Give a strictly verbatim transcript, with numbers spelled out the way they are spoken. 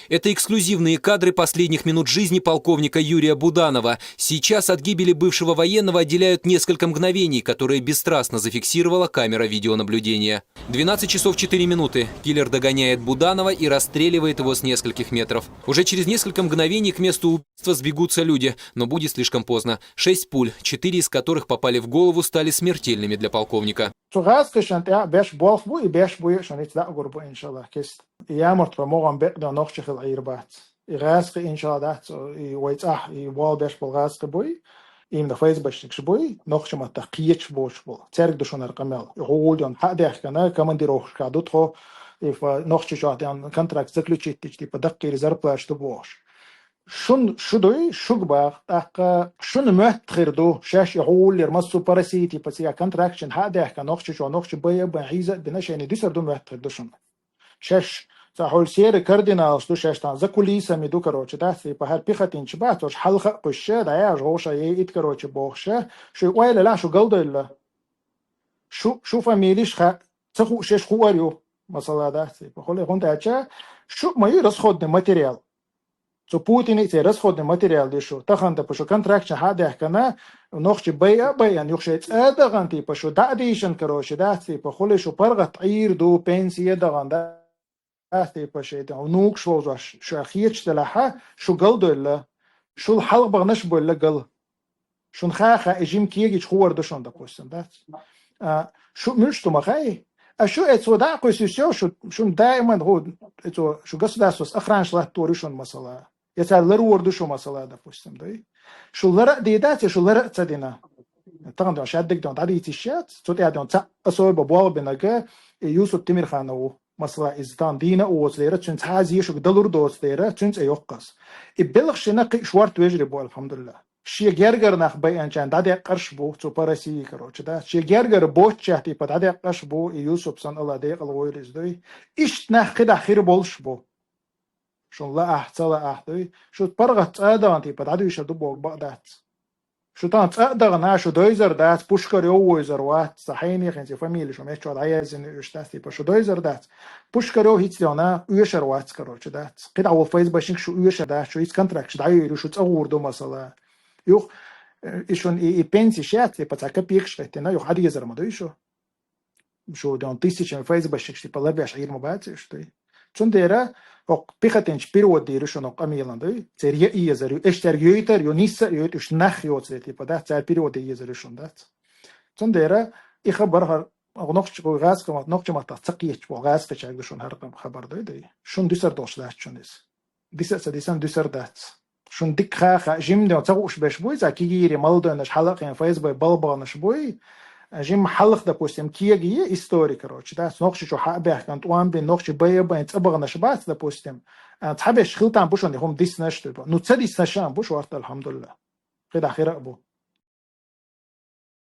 Это эксклюзивные кадры последних минут жизни полковника Юрия Буданова. Сейчас от гибели бывшего военного отделяют несколько мгновений, которые бесстрастно зафиксировала камера видеонаблюдения. Двенадцать часов четыре минуты. Киллер догоняет Буданова и расстреливает его с нескольких метров. Уже через несколько мгновений к месту убийства сбегутся люди, но будет слишком поздно. Шесть пуль, четыре из которых попали в голову, стали смертельными для полковника. Цу гӀаскхишан тӀехь беш болх бу, и беш бу, и шуна ица дӀа а гур бу, иншалла, кист. И ямарт хо могӀан бекъ да нохча хила Ӏийр бац. И гӀаскхи, иншалла, дац, и вай цӀахь, и вал беш бол гӀаскхи буй, имда ФСБшникаш буй, нохча маттах кхеташ бош бол. Церг ду шунар къамел. И хьул ден хьа дехкана, командировкашка ду тхо, и фа нохча чохь ден контракт заключить дичи, типа, даккхири зарплаш ду бохуш. Шун шу дуй, шуг бах, тӀаккха шуна моьттахир ду, шаьш и хьуллера массо по России, типа, цига контракт шин хьа дехка, нохча чохь, нохча бай а бай, хьийза а бина, шайна дисар ду моьттахир ду шуна. Шаьш, ца хьула сера кардиналш ду, шаьш тан за кулисами ду, короче, дац, типа, хӀара пехотинча бац, ош хьалха а кхуьсша, да, я, жоша, е ит, короче, бохша, шу ойла ла, шу галдойла. Шу, шу фамилиш ха, ца ху, шеш ху ар ю, масала, дац, типа, хули хун дача, шу ма ю расходный материал. Цу Путине цей расходный материал ди шу. Тахан да пушу контракт шин хьа дехкана, нохча бай а бай, ан юх шей цӀа даган, типа, шу да дийшан, короче, дац, типа, хули шу паргӀат Ӏийр ду, пенсия даган, да, дац, типа, шей, да, внукаш волзош, шу хеташ далахьа, шу галдойла, шул хьалха багнаш болла гал. Шун ха-ха и жим кегич хуар ду шун, допустим, дац. А, шу муьлш ду ма хай? А шу эцо да кхуьсу всё, шу, шун даиман ху, эцо, шу государствос охранаш латтор ю шун масала. Я цар ларур ду шу масала, допустим, дай. Шу лара а ди дац, я шу лара а ца дина. Таган дон шаддик дон дадийциш яц, цу тӀя дон ца особо болбинага, и Юсуп Тимирханову масала из тан дина оцлера, цун цхьа зешуг далур доцлера, цун цӀе йоккхас. И белх шина кхи шварт вежри бу, алхамдулилла. Шен гергара нах байанчан дӀадеккъарш бу, цу по России, короче, да. Шен гергара бочча, типа, дӀадеккъарш бу, и Юсуп сан Алла декъал гӀойла из дуй. Ишт нах кхидӀа хир болш бу. Шун лаахь, ца лаахь дуй. Шу паргӀат цӀа дан, типа, дӀадуьйша ду бог бакъ дац. Шу тан цӀа а дагана, шу дойзар дац, Пушкарев войзар вац, ца хьайне хинци фамилия шу меччо дӀаязина уьш дац, типа, шу дойзар дац. Пушкарев хӀиц дена, уьшар вац, короче, дац. КхидӀа вол ФСБшник шу уьшар дац, шу хӀиц контракт шу дӀайойру, шу цӀа гӀур ду масала. Юх, э, и шун и, и пенси шац, типа, ца копейкаш хӀеттина, юх хьадезар ма дуй шу. Шу дон тысячами ФСБшник, типа, лабеш Ӏийр ма бац, шу дуй. Цундела, хӀокху пехотинча перевод дийр ю шуна къамелан дуй. Церг я изар ю, эш церг йойтар ю, нисса а йойтар, уьш нах йоцу, типа, дац, цар перевод изар ю шуна, дац. Цундела, и хабар хӀара, нохча гӀаскхи ма-, нохча маттах ца кхеташ бо, гӀаскхичаьрга ду шуна хӀара хабар дуй, дуй. Шун дисар долуш дац шуна иза. Диса а ца дисан дисар дац. Шун дика ха-ха, жим ден ца хууш беш буй, за кигийри, малдойнаш, хьалакхен, ФСБ балбанаш буй. Жим хьалха, допустим, кеги е история, короче, да, нохча чу хьа а бехкан, тӀом бин, нохча бай а байн, цӀа багнаш бац, допустим. А, цхьа беш хилтан бу шуна, хӀума диснаш, типа. Ну, ца диснаш а бу, шорта, алхамдулилла. КхидӀа хира а бу.